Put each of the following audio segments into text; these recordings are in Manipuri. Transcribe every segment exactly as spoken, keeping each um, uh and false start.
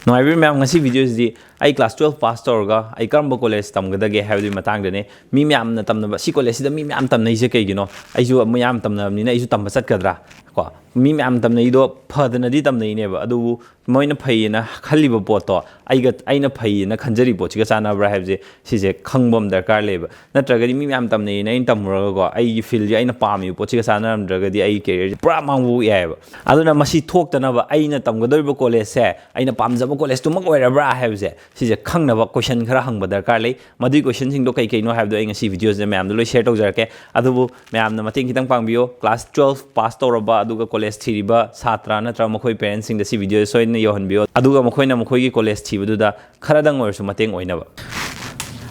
ꯅꯨꯡꯉꯥꯏꯕꯤꯔꯤꯕ ꯃꯌꯥꯝ, ꯉꯁꯤ ꯚꯤꯗꯤꯑꯣꯁꯤꯗꯤ ꯑꯩ ꯀ꯭ꯂꯥꯁ ꯇꯨꯌꯦꯜꯐ ꯄꯥꯁ ꯇꯧꯔꯒ ꯑꯩ ꯀꯔꯝꯕ ꯀꯣꯂꯦꯖ ꯇꯝꯒꯗꯒꯦ ꯍꯥꯏꯕꯗꯨꯒꯤ ꯃꯇꯥꯡꯗꯅꯦ꯫ ꯃꯤ ꯃꯌꯥꯝꯅ ꯇꯝꯅꯕ ꯁꯤ ꯀꯣꯂꯦꯖꯁꯤꯗ ꯃꯤ ꯃꯌꯥꯝ ꯇꯝꯅꯩꯁꯦ ꯀꯩꯒꯤꯅꯣ? ꯑꯩꯁꯨ ꯃꯌꯥꯝ ꯇꯝꯅꯕꯅꯤꯅ ꯑꯩꯁꯨ ꯇꯝꯕ ꯆꯠꯀꯗ꯭ꯔꯥ? ꯀꯣ, ꯃꯤ ꯃꯌꯥꯝ ꯇꯝꯅꯩꯗꯣ ꯐꯗꯅꯗꯤ ꯇꯝꯅꯩꯅꯦꯕ, ꯑꯗꯨꯕꯨ ꯃꯣꯏꯅ ꯐꯩꯌꯦꯅ ꯈꯜꯂꯤꯕ ꯄꯣꯠꯇꯣ ꯑꯩꯒ, ꯑꯩꯅ ꯐꯩꯌꯦꯅ ꯈꯟꯖꯔꯤ ꯄꯣꯠꯁꯤꯒ ꯆꯥꯟꯅꯕ꯭ꯔꯥ ꯍꯥꯏꯕꯁꯦ ꯁꯤꯁꯦ ꯈꯪꯕ ꯑꯃ ꯗꯔꯀꯥꯔ ꯂꯩꯌꯦꯕ꯫ ꯅꯠꯇ꯭ꯔꯒꯗꯤ ꯃꯤ ꯃꯌꯥꯝ ꯇꯝꯅꯩꯌꯦꯅ ꯑꯩꯅ ꯇꯝꯃꯨꯔꯒꯀꯣ, ꯑꯩꯒꯤ ꯐꯤꯜꯁꯦ, ꯑꯩꯅ ꯄꯥꯝꯃꯤꯕ ꯄꯣꯠꯁꯤꯒ ꯆꯥꯟꯅꯔꯝꯗ꯭ꯔꯒꯗꯤ ꯑꯩꯒꯤ ꯀꯦꯔꯤꯌꯔꯁꯦ ꯄꯨꯔꯥ ꯃꯥꯡꯕ ꯌꯥꯏꯑꯕ꯫ ꯑꯗꯨꯅ ꯃꯁꯤ ꯊꯣꯛꯇꯅꯕ ꯑꯩꯅ ꯇꯝꯒꯗꯧꯔꯤꯕ ꯀꯣꯂꯦꯖꯁꯦ, ꯑꯩꯅ ꯄꯥꯝꯖꯕ ꯀꯣꯂꯦꯖꯇꯨꯃꯛ ꯑꯣꯏꯔꯕ꯭ꯔꯥ ꯍꯥꯏꯕꯁꯦ ꯁꯤꯁꯦ ꯈꯪꯅꯕ ꯀꯣꯏꯁꯟ ꯈꯔ ꯍꯪꯕ ꯗꯔꯀꯥꯔ ꯂꯩ꯫ ꯃꯗꯨꯒꯤ ꯀꯣꯏꯁꯟꯁꯤꯡꯗꯣ ꯀꯩ ꯀꯩꯅꯣ ꯍꯥꯏꯕꯗꯣ ꯑꯩ ꯉꯁꯤ ꯚꯤꯗꯤꯑꯣꯁꯤꯗ ꯃꯌꯥꯝꯗ ꯂꯣꯏ ꯁꯦꯌꯔ ꯇꯧꯖꯔꯛꯀꯦ꯫ ꯑꯗꯨꯕꯨ ꯃꯌꯥꯝꯅ ꯃꯇꯦꯡ ꯈꯤꯇꯪ ꯄꯥꯡꯕꯤꯌꯣ꯫ ꯀ꯭ꯂꯥꯁ ꯇꯨꯌꯦꯜꯐ ꯄꯥꯁ ꯇꯧꯔꯕ ꯑꯗꯨꯒ ꯀꯣꯂꯦꯖ ꯊꯤꯔꯤꯕ ꯁꯥꯇ꯭ꯔ ꯅꯠꯇ꯭ꯔꯒ ꯃꯈꯣꯏ ꯄꯦꯔꯦꯟꯁꯁꯤꯡꯗ ꯁꯤ ꯚꯤꯗꯤꯑꯣꯁꯦ ꯁꯣꯏꯗꯅ ꯌꯧꯍꯟꯕꯤꯌꯣ, ꯑꯗꯨꯒ ꯃꯈꯣꯏꯅ ꯃꯈꯣꯏꯒꯤ ꯀꯣꯂꯦꯖ ꯊꯤꯕꯗꯨꯗ ꯈꯔꯗꯪ ꯑꯣꯏꯔꯁꯨ ꯃꯇꯦꯡ ꯑꯣꯏꯅꯕ꯫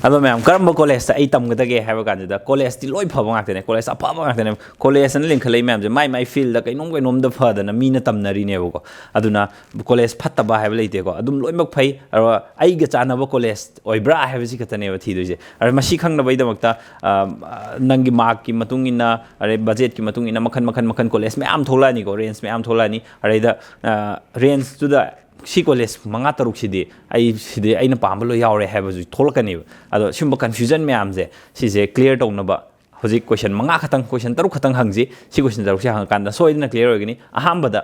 ꯑꯗꯣ ꯃꯌꯥꯝ, ꯀꯔꯝꯕ ꯀꯣꯂꯦꯖꯇ ꯑꯩ ꯇꯝꯒꯗꯒꯦ ꯍꯥꯏꯕ ꯀꯥꯟꯁꯤꯗ, ꯀꯣꯂꯦꯖꯇꯤ ꯂꯣꯏ ꯐꯕ ꯉꯥꯛꯇꯅꯦ, ꯀꯣꯂꯦꯖ ꯑꯐꯕ ꯉꯥꯛꯇꯅꯦ꯫ ꯀꯣꯂꯦꯖ ꯑꯅ ꯂꯤꯡꯈꯠꯂꯛꯏ ꯃꯌꯥꯝꯁꯦ ꯃꯥꯏ ꯃꯥꯏ ꯐꯤꯜꯗ ꯀꯩꯅꯣꯝ ꯀꯩꯅꯣꯝꯗ ꯐꯗꯅ ꯃꯤꯅ ꯇꯝꯅꯔꯤꯅꯦꯕꯀꯣ꯫ ꯑꯗꯨꯅ ꯀꯣꯂꯦꯖ ꯐꯠꯇꯕ ꯍꯥꯏꯕ ꯂꯩꯇꯦꯀꯣ, ꯑꯗꯨꯝ ꯂꯣꯏꯅꯃꯛ ꯐꯩ꯫ ꯑꯗꯨꯒ ꯑꯩꯒ ꯆꯥꯟꯅꯕ ꯀꯣꯂꯦꯖ ꯑꯣꯏꯕ꯭ꯔꯥ ꯍꯥꯏꯕꯁꯤ ꯈꯛꯇꯅꯦꯕ ꯊꯤꯗꯣꯏꯁꯦ꯫ ꯑꯗꯣ ꯃꯁꯤ ꯈꯪꯅꯕꯒꯤꯗꯃꯛꯇ, ꯑ, ꯅꯪꯒꯤ ꯃꯥꯔꯛꯀꯤ ꯃꯇꯨꯡ ꯏꯟꯅ, ꯑꯗꯩ ꯕꯖꯦꯠꯀꯤ ꯃꯇꯨꯡ ꯏꯟꯅ ꯃꯈꯟ ꯃꯈꯟ ꯃꯈꯟ ꯀꯣꯂꯦꯖ ꯃꯌꯥꯝ ꯊꯣꯛꯂꯛꯑꯅꯤꯀꯣ, ꯔꯦꯟꯖ ꯃꯌꯥꯝ ꯊꯣꯛꯂꯛꯑꯅꯤ꯫ ꯑꯗꯩꯗ, ꯑ, ꯔꯦꯟꯖꯇꯨꯗ ꯁꯤ ꯀꯣꯂꯦꯖ ꯃꯉꯥ ꯇꯔꯨꯛꯁꯤꯗꯤ ꯑꯩ ꯁꯤꯗꯤ ꯑꯩꯅ ꯄꯥꯝꯕ ꯂꯣꯏ ꯌꯥꯎꯔꯦ ꯍꯥꯏꯕꯁꯨ ꯊꯣꯛꯂꯛꯀꯅꯦꯕ꯫ ꯑꯗꯣ ꯁꯤꯒꯨꯝꯕ ꯀꯟꯐ꯭ꯌꯨꯖꯟ ꯃꯌꯥꯝꯁꯦ, ꯁꯤꯁꯦ ꯀ꯭ꯂꯤꯌꯥꯔ ꯇꯧꯅꯕ ꯍꯧꯖꯤꯛ ꯀꯣꯏꯁꯟ ꯃꯉꯥ ꯈꯛꯇꯪ, ꯀꯣꯏꯁꯟ ꯇꯔꯨꯛ ꯈꯛꯇꯪ ꯍꯪꯁꯤ꯫ ꯁꯤ ꯀꯣꯏꯁꯟ ꯇꯔꯨꯛꯁꯦ ꯍꯪꯉꯀꯥꯟꯗ ꯁꯣꯏꯗꯅ ꯀ꯭ꯂꯤꯌꯥꯔ ꯑꯣꯏꯒꯅꯤ꯫ ꯑꯍꯥꯟꯕꯗ,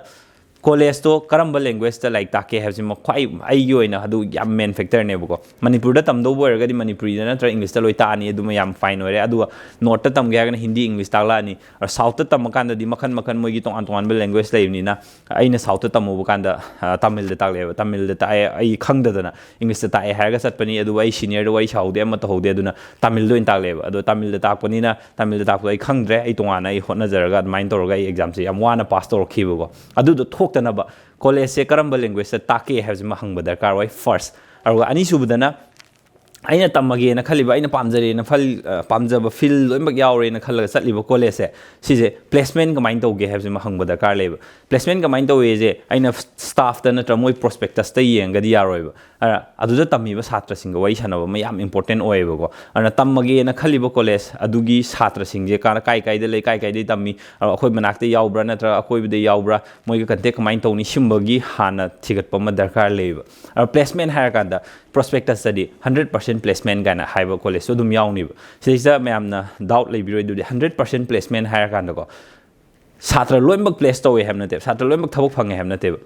ꯀꯣꯂꯦꯖꯇꯣ ꯀꯔꯝꯕ ꯂꯦꯡꯒ꯭ꯋꯦꯖꯇ ꯂꯥꯏꯔꯤꯛ ꯇꯥꯛꯀꯦ ꯍꯥꯏꯕꯁꯤꯃ ꯈ꯭ꯋꯥꯏ ꯑꯩꯒꯤ ꯑꯣꯏꯅ ꯑꯗꯨ ꯌꯥꯝ ꯃꯦꯟ ꯐꯦꯛꯇꯔꯅꯦꯕꯀꯣ꯫ ꯃꯅꯤꯄꯨꯔꯗ ꯇꯝꯗꯧꯕ ꯑꯣꯏꯔꯒꯗꯤ ꯃꯅꯤꯄꯨꯔꯤꯗ ꯅꯠꯇ꯭ꯔꯒ ꯏꯪꯂꯤꯁꯇ ꯂꯣꯏ ꯇꯥꯛꯑꯅꯤ, ꯑꯗꯨꯃ ꯌꯥꯝ ꯐꯥꯏꯟ ꯑꯣꯏꯔꯦ꯫ ꯑꯗꯨꯒ ꯅꯣꯔꯠꯇ ꯇꯝꯒꯦ ꯍꯥꯏꯔꯒꯅ ꯍꯤꯟꯗꯤ, ꯏꯪꯂꯤꯁ ꯇꯥꯛꯂꯛꯑꯅꯤ꯫ ꯁꯥꯎꯠꯇ ꯇꯝꯃꯀꯥꯟꯗꯗꯤ ꯃꯈꯟ ꯃꯈꯟ ꯃꯣꯏꯒꯤ ꯇꯣꯉꯥꯟ ꯇꯣꯉꯥꯟꯕ ꯂꯦꯡꯒ꯭ꯋꯦꯖ ꯂꯩꯕꯅꯤꯅ, ꯑꯩꯅ ꯁꯥꯎꯠꯇ ꯇꯝꯃꯨꯕ ꯀꯥꯟꯗ, ꯑ, ꯇꯥꯃꯤꯜꯗ ꯇꯥꯛꯂꯛꯑꯦꯕ꯫ ꯇꯥꯃꯤꯜꯗ ꯇꯥꯛꯑꯦ, ꯑꯩ ꯈꯪꯗꯗꯅ ꯏꯪꯂꯤꯁꯇ ꯇꯥꯛꯑꯦ ꯍꯥꯏꯔꯒ ꯆꯠꯄꯅꯤ꯫ ꯑꯗꯨꯕꯨ ꯑꯩ ꯁꯤꯅꯤꯌꯔꯗ ꯋꯥꯔꯤ ꯁꯥꯍꯧꯗꯦ, ꯑꯃ ꯇꯧꯍꯧꯗꯦ, ꯑꯗꯨꯅ ꯇꯥꯃꯤꯜꯗ ꯑꯣꯏꯅ ꯇꯥꯛꯂꯛꯑꯦꯕ꯫ ꯑꯗꯣ ꯇꯥꯃꯤꯜꯗ ꯇꯥꯛꯄꯅꯤꯅ ꯇꯥꯃꯤꯜꯗ ꯇꯥꯛꯄꯗꯣ ꯑꯩ ꯈꯪꯗ꯭ꯔꯦ꯫ ꯑꯩ ꯇꯣꯉꯥꯟꯅ ꯑꯩ ꯍꯣꯠꯅꯖꯔꯒ ꯑꯗꯨꯃꯥꯏꯅ ꯇꯧꯔꯒ ꯑꯩ ꯑꯦꯛꯖꯥꯝꯁꯦ ꯌꯥꯝ ꯋꯥꯅ ꯄꯥꯁ ꯇꯧꯔꯛꯈꯤꯕꯀꯣ꯫ ꯑꯗꯨꯗꯣ ꯊꯣꯛꯇꯅꯕ ꯀꯣꯂꯦꯖꯁꯦ ꯀꯔꯝꯕ ꯂꯦꯡꯒ꯭ꯋꯦꯖꯇ ꯇꯥꯛꯀꯦ ꯍꯥꯏꯕꯁꯤꯃ ꯍꯪꯕ ꯗꯔꯀꯥꯔ ꯑꯣꯏ, ꯐꯥꯔꯁ꯫ ꯑꯗꯨꯒ ꯑꯅꯤꯁꯨꯕꯗꯅ ꯑꯩꯅ ꯇꯝꯃꯒꯦꯅ ꯈꯜꯂꯤꯕ, ꯑꯩꯅ ꯄꯥꯝꯖꯔꯦꯅ ꯐꯜ-, ꯑ, ꯄꯥꯝꯖꯕ ꯐꯤꯜ ꯂꯣꯏꯅꯃꯛ ꯌꯥꯎꯔꯦꯅ ꯈꯜꯂꯒ ꯆꯠꯂꯤꯕ ꯀꯣꯂꯦꯖꯁꯦ, ꯁꯤꯁꯦ ꯄ꯭ꯂꯦꯁꯃꯦꯟ ꯀꯃꯥꯏꯅ ꯇꯧꯒꯦ ꯍꯥꯏꯕꯁꯤꯃ ꯍꯪꯕ ꯗꯔꯀꯥꯔ ꯂꯩꯌꯦꯕ꯫ ꯄ꯭ꯂꯦꯁꯃꯦꯟ ꯀꯃꯥꯏꯅ ꯇꯧꯏꯁꯦ ꯑꯩꯅ ꯁ꯭ꯇꯥꯐꯇ ꯅꯠꯇ꯭ꯔꯒ ꯃꯣꯏ ꯄ꯭ꯔꯣꯁꯄꯦꯛꯇꯁꯇ ꯌꯦꯡꯉꯒꯗꯤ ꯌꯥꯔꯣꯏꯕ꯫ ꯑꯗꯨꯅ ꯑꯗꯨꯗ ꯇꯝꯃꯤꯕ ꯁꯥꯇ꯭ꯔꯁꯤꯡꯒ ꯋꯥꯔꯤ ꯁꯥꯟꯅꯕ ꯑꯃ ꯌꯥꯝ ꯏꯝꯄꯣꯔꯇꯦꯟ ꯑꯣꯏꯌꯦꯕꯀꯣ꯫ ꯑꯗꯨꯅ ꯇꯝꯃꯒꯦꯅ ꯈꯜꯂꯤꯕ ꯀꯣꯂꯦꯖ ꯑꯗꯨꯒꯤ ꯁꯥꯇ꯭ꯔꯁꯤꯡꯁꯦ ꯀꯥ-, ꯀꯥꯏ ꯀꯥꯏꯗ ꯂꯩ, ꯀꯥꯏ ꯀꯥꯏꯗꯒꯤ ꯇꯝꯃꯤ, ꯑꯗꯣ ꯑꯩꯈꯣꯏ ꯃꯅꯥꯛꯇ ꯌꯥꯎꯕ꯭ꯔꯥ ꯅꯠꯇ꯭ꯔꯒ ꯑꯀꯣꯏꯕꯗ ꯌꯥꯎꯕ꯭ꯔꯥ, ꯃꯣꯏꯒ ꯀꯟꯇꯦꯛ ꯀꯃꯥꯏꯅ ꯇꯧꯅꯤ, ꯁꯤꯒꯨꯝꯕꯒꯤ ꯍꯥꯟꯅ ꯊꯤꯒꯠꯄ ꯑꯃ ꯗꯔꯀꯥꯔ ꯂꯩꯌꯦꯕ꯫ ꯑꯗꯣ ꯄ꯭ꯂꯦꯁꯃꯦꯟ ꯍꯥꯏꯔꯀꯥꯟꯗ ꯄ꯭ꯔꯣꯁꯄꯦꯛꯇꯁꯇꯗꯤ ꯍꯟꯗ꯭ꯔꯦꯠ ꯄꯥꯔꯁꯦꯟ ꯄ꯭ꯂꯦꯁꯃꯦꯟ ꯀꯥꯏꯅ ꯍꯥꯏꯕ ꯀꯣꯂꯦꯖꯁꯨ ꯑꯗꯨꯝ ꯌꯥꯎꯅꯤꯕ꯫ ꯁꯤꯗꯩꯁꯤꯗ ꯃꯌꯥꯝꯅ ꯗꯥꯎꯠ ꯂꯩꯕꯤꯔꯣꯏꯗꯕꯗꯤ, ꯍꯟꯗ꯭ꯔꯦꯠ ꯄꯥꯔꯁꯦꯟ ꯄ꯭ꯂꯦꯁꯃꯦꯟ ꯍꯥꯏꯔꯀꯥꯟꯗꯀꯣ, ꯁꯥꯇ꯭ꯔ ꯂꯣꯏꯅꯃꯛ ꯄ꯭ꯂꯦꯁ ꯇꯧꯋꯦ ꯍꯥꯏꯕ ꯅꯠꯇꯦꯕ, ꯁꯥꯇ꯭ꯔ ꯂꯣꯏꯅꯃꯛ ꯊꯕꯛ ꯐꯪꯉꯦ ꯍꯥꯏꯕ ꯅꯠꯇꯦꯕ꯫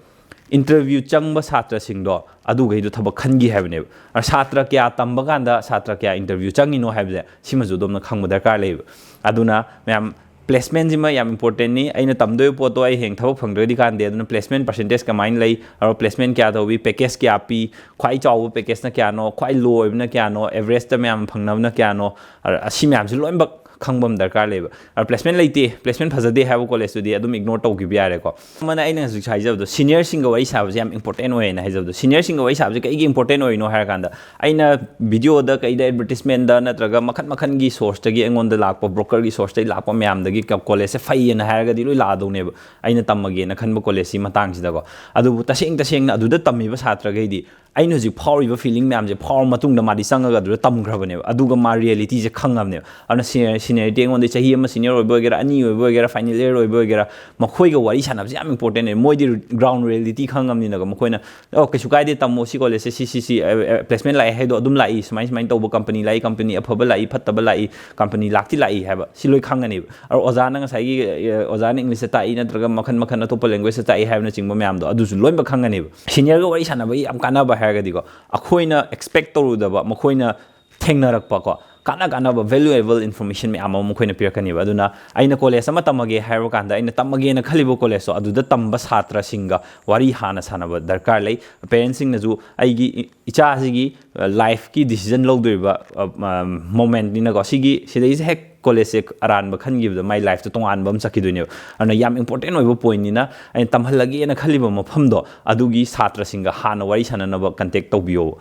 ꯏꯟꯇꯔꯚ꯭ꯌꯨ ꯆꯪꯕ ꯁꯥꯇ꯭ꯔꯁꯤꯡꯗꯣ ꯑꯗꯨꯈꯩꯗꯣ ꯊꯕꯛ ꯈꯟꯈꯤ ꯍꯥꯏꯕꯅꯦꯕ꯫ ꯑꯗ ꯁꯥꯇ꯭ꯔ ꯀꯌꯥ ꯇꯝꯕ ꯀꯥꯟꯗ ꯁꯥꯇ꯭ꯔ ꯀꯌꯥ ꯏꯟꯇꯔꯚ꯭ꯌꯨ ꯆꯪꯉꯤꯅꯣ ꯍꯥꯏꯕꯁꯦ ꯁꯤꯃꯁꯨ ꯑꯗꯣꯝꯅ ꯈꯪꯕ ꯗꯔꯀꯥꯔ ꯂꯩꯌꯦꯕ꯫ ꯑꯗꯨꯅ ꯃꯌꯥꯝ, ꯄ꯭ꯂꯦꯁꯃꯦꯟꯁꯤꯃ ꯌꯥꯝ ꯏꯝꯄꯣꯔꯇꯦꯟꯅꯤ꯫ ꯑꯩꯅ ꯇꯝꯗꯣꯏꯕ ꯄꯣꯠꯇꯣ ꯑꯩ ꯍꯌꯦꯡ ꯊꯕꯛ ꯐꯪꯗ꯭ꯔꯒꯗꯤ ꯀꯥꯟꯗꯦ꯫ ꯑꯗꯨꯅ ꯄ꯭ꯂꯦꯁꯃꯦꯟ ꯄꯥꯔꯁꯦꯟꯇꯦꯖ ꯀꯃꯥꯏꯅ ꯂꯩ, ꯑꯗꯣ ꯄ꯭ꯂꯦꯁꯃꯦꯟ ꯀꯌꯥ ꯇꯧꯏ, ꯄꯦꯀꯦꯖ ꯀꯌꯥ ꯄꯤ, ꯈ꯭ꯋꯥꯏ ꯆꯥꯎꯕ ꯄꯦꯀꯦꯖꯅ ꯀꯌꯥꯅꯣ, ꯈ꯭ꯋꯥꯏ ꯂꯣ ꯑꯣꯏꯕꯅ ꯀꯌꯥꯅꯣ, ꯑꯦꯚꯔꯦꯖꯇ ꯃꯌꯥꯝ ꯐꯪꯅꯕꯅ ꯀꯌꯥꯅꯣ, ꯑ-, ꯑꯁꯤ ꯃꯌꯥꯝꯁꯤ ꯂꯣꯏꯅꯃꯛ ꯈꯪꯕ ꯑꯃ ꯗꯔꯀꯥꯔ ꯂꯩꯌꯦꯕ꯫ ꯑꯗꯣ ꯄ꯭ꯂꯦꯁꯃꯦꯟ ꯂꯩꯇꯦ, ꯄ꯭ꯂꯦꯁꯃꯦꯟ ꯐꯖꯗꯦ ꯍꯥꯏꯕ ꯀꯣꯂꯦꯖꯇꯨꯗꯤ ꯑꯗꯨꯝ ꯏꯒꯅꯣꯔ ꯇꯧꯈꯤꯕ ꯌꯥꯔꯦꯀꯣ꯫ ꯑꯃꯅ ꯑꯩꯅ ꯍꯧꯖꯤꯛ ꯍꯥꯏꯖꯕꯗꯣ, ꯁꯤꯅꯤꯌꯔꯁꯤꯡꯒ ꯋꯥꯔꯤ ꯁꯥꯕꯁꯦ ꯌꯥꯝ ꯏꯝꯄꯣꯔꯇꯦꯟ ꯑꯣꯏꯌꯦꯅ ꯍꯥꯏꯖꯕꯗꯣ, ꯁꯤꯅꯤꯌꯔꯁꯤꯡꯒ ꯋꯥꯔꯤ ꯁꯥꯕꯁꯦ ꯀꯩꯒꯤ ꯏꯝꯄꯣꯔꯇꯦꯟ ꯑꯣꯏꯔꯤꯅꯣ ꯍꯥꯏꯔꯀꯥꯟꯗ, ꯑꯩꯅ ꯚꯤꯗꯤꯑꯣꯗ ꯀꯩꯗ ꯑꯦꯗꯚꯔꯇꯤꯁꯃꯦꯟꯗ ꯅꯠꯇ꯭ꯔꯒ ꯃꯈꯟ ꯃꯈꯟꯒꯤ ꯁꯣꯔꯁꯇꯒꯤ, ꯑꯩꯉꯣꯟꯗ ꯂꯥꯛꯄ ꯕ꯭ꯔꯣꯀꯔꯒꯤ ꯁꯣꯔꯁꯇꯒꯤ ꯂꯥꯛꯄ ꯃꯌꯥꯝꯗꯒꯤ ꯀ-, ꯀꯣꯂꯦꯖꯁꯦ ꯐꯩꯌꯦꯅ ꯍꯥꯏꯔꯒꯗꯤ ꯂꯣꯏ ꯂꯥꯛꯑꯗꯧꯅꯦꯕ, ꯑꯩꯅ ꯇꯝꯃꯒꯦꯅ ꯈꯟꯕ ꯀꯣꯂꯦꯖꯁꯤ ꯃꯇꯥꯡꯁꯤꯗꯀꯣ꯫ ꯑꯗꯨꯕꯨ ꯇꯁꯦꯡ ꯇꯁꯦꯡꯅ ꯑꯗꯨꯗ ꯇꯝꯃꯤꯕ ꯁꯥꯇ꯭ꯔꯈꯩꯗꯤ ꯑꯩꯅ ꯍꯧꯖꯤꯛ ꯐꯥꯎꯔꯤꯕ ꯐꯤꯂꯤꯡ ꯃꯌꯥꯝꯁꯦ ꯐꯥꯎꯔ ꯃꯇꯨꯡꯗ ꯃꯥꯗꯤ ꯆꯪꯉꯒ ꯑꯗꯨꯗ ꯇꯝꯈ꯭ꯔꯕꯅꯦꯕ, ꯑꯗꯨꯒ ꯃꯥ ꯔꯤꯌꯦꯂꯤꯇꯤꯁꯦ ꯈꯪꯉꯕꯅꯦꯕ꯫ ꯑꯗꯨꯅ ꯁꯤ-, ꯁꯤꯅꯤꯌꯔꯤꯇꯤ ꯑꯩꯉꯣꯟꯗ ꯆꯍꯤ ꯑꯃ ꯁꯤꯅꯤꯌꯔ ꯑꯣꯏꯕ ꯑꯣꯏꯒꯦꯔꯥ, ꯑꯅꯤ ꯑꯣꯏꯕ ꯑꯣꯏꯒꯦꯔꯥ, ꯐꯥꯏꯅꯦꯜ ꯏꯌꯔ ꯑꯣꯏꯕ ꯑꯣꯏꯒꯦꯔꯥ, ꯃꯈꯣꯏꯒ ꯋꯥꯔꯤ ꯁꯥꯟꯅꯕꯁꯦ ꯌꯥꯝ ꯏꯝꯄꯣꯔꯇꯦꯟ ꯑꯣꯏ꯫ ꯃꯣꯏꯗꯤ ꯒ꯭ꯔꯥꯎꯟ ꯔꯤꯌꯦꯂꯤꯇꯤ ꯈꯪꯉꯕꯅꯤꯅꯀꯣ, ꯃꯈꯣꯏꯅ "ꯑꯣ, ꯀꯩꯁꯨ ꯀꯥꯏꯗꯦ, ꯇꯝꯃꯣ, ꯁꯤ ꯀꯣꯂꯦꯖꯁꯦ ꯁꯤ, ꯁꯤ, ꯁꯤ, ꯑ, ꯑ, ꯄ꯭ꯂꯦꯁꯃꯦꯟ ꯂꯥꯛꯑꯦ ꯍꯥꯏꯗꯣ ꯑꯗꯨꯝ ꯂꯥꯛꯏ, ꯁꯨꯃꯥꯏ, ꯁꯨꯃꯥꯏꯅ ꯇꯧꯕ ꯀꯝꯄꯅꯤ ꯂꯥꯛꯏ, ꯀꯝꯄꯅꯤ ꯑꯐꯕ ꯂꯥꯛꯏ, ꯐꯠꯇꯕ ꯂꯥꯛꯏ, ꯀꯝꯄꯅꯤ ꯂꯥꯛꯇꯤ ꯂꯥꯛꯏ" ꯍꯥꯏꯕ ꯁꯤ ꯂꯣꯏ ꯈꯪꯉꯅꯦꯕ꯫ ꯑꯗꯣ ꯑꯣꯖꯥꯅ ꯉꯁꯥꯏꯒꯤ, ꯑ, ꯑꯣꯖꯥꯅ ꯏꯪꯂꯤꯁꯇ ꯇꯥꯛꯏ ꯅꯠꯇ꯭ꯔꯒ ꯃꯈꯟ ꯃꯈꯟ ꯑꯇꯣꯞꯄ ꯂꯦꯡꯒ꯭ꯋꯦꯖꯇ ꯇꯥꯛꯏ ꯍꯥꯏꯕꯅꯆꯤꯡꯕ ꯃꯌꯥꯝꯗꯣ ꯑꯗꯨꯁꯨ ꯂꯣꯏꯅꯃꯛ ꯈꯪꯉꯅꯦꯕ꯫ ꯁꯤꯅꯤꯌꯔꯒ ꯋꯥꯔꯤ ꯁꯥꯟꯅꯕꯒꯤ ꯌꯥꯝ ꯀꯥꯟꯅꯕ ꯍꯥꯏꯔꯒꯗꯤꯀꯣ, ꯑꯩꯈꯣꯏꯅ ꯑꯦꯛꯁꯄꯦꯛ ꯇꯧꯔꯨꯗꯕ, ꯃꯈꯣꯏꯅ ꯊꯦꯡꯅꯔꯛꯄꯀꯣ, ꯀꯥꯟꯅ ꯀꯥꯟꯅꯕ ꯚꯦꯂꯨꯑꯦꯕꯜ ꯏꯟꯐꯣꯔꯃꯦꯁꯟ ꯃꯌꯥꯝ ꯑꯃ ꯃꯈꯣꯏꯅ ꯄꯤꯔꯛꯀꯅꯦꯕ꯫ ꯑꯗꯨꯅ ꯑꯩꯅ ꯀꯣꯂꯦꯖ ꯑꯃ ꯇꯝꯃꯒꯦ ꯍꯥꯏꯕ ꯀꯥꯟꯗ, ꯑꯩꯅ ꯇꯝꯃꯒꯦꯅ ꯈꯜꯂꯤꯕ ꯀꯣꯂꯦꯖꯇꯣ, ꯑꯗꯨꯗ ꯇꯝꯕ ꯁꯥꯇ꯭ꯔꯁꯤꯡꯒ ꯋꯥꯔꯤ ꯍꯥꯟꯅ ꯁꯥꯟꯅꯕ ꯗꯔꯀꯥꯔ ꯂꯩ꯫ ꯄꯦꯔꯦꯟꯁꯁꯤꯡꯅꯁꯨ ꯑꯩꯒꯤ ꯏ-, ꯏꯆꯥꯁꯤꯒꯤ, ꯑ, ꯂꯥꯏꯐꯀꯤ ꯗꯤꯁꯤꯖꯟ ꯂꯧꯗꯣꯔꯤꯕ, ꯑ, ꯑ, ꯃꯣꯃꯦꯟꯠꯅꯤꯅꯀꯣ, ꯁꯤꯒꯤ, ꯁꯤꯗꯩꯁꯤꯗ ꯍꯦꯛ ꯀꯣꯂꯦꯖꯁꯦ ꯑꯔꯥꯟꯕ ꯈꯟꯈꯤꯕꯗ ꯃꯥꯏ ꯂꯥꯏꯐꯇ ꯇꯣꯉꯥꯟꯕ ꯑꯃ ꯆꯠꯈꯤꯗꯣꯏꯅꯦꯕ꯫ ꯑꯗꯨꯅ ꯌꯥꯝ ꯏꯝꯄꯣꯔꯇꯦꯟ ꯑꯣꯏꯕ ꯄꯣꯏꯟꯠꯅꯤꯅ, ꯑꯩꯅ ꯇꯝꯍꯜꯂꯒꯦꯅ ꯈꯜꯂꯤꯕ ꯃꯐꯝꯗꯣ ꯑꯗꯨꯒꯤ ꯁꯥꯇ꯭ꯔꯁꯤꯡꯒ ꯍꯥꯟꯅ ꯋꯥꯔꯤ ꯁꯥꯟꯅꯅꯕ ꯀꯟꯇꯦꯛ ꯇꯧꯕꯤꯌꯣ꯫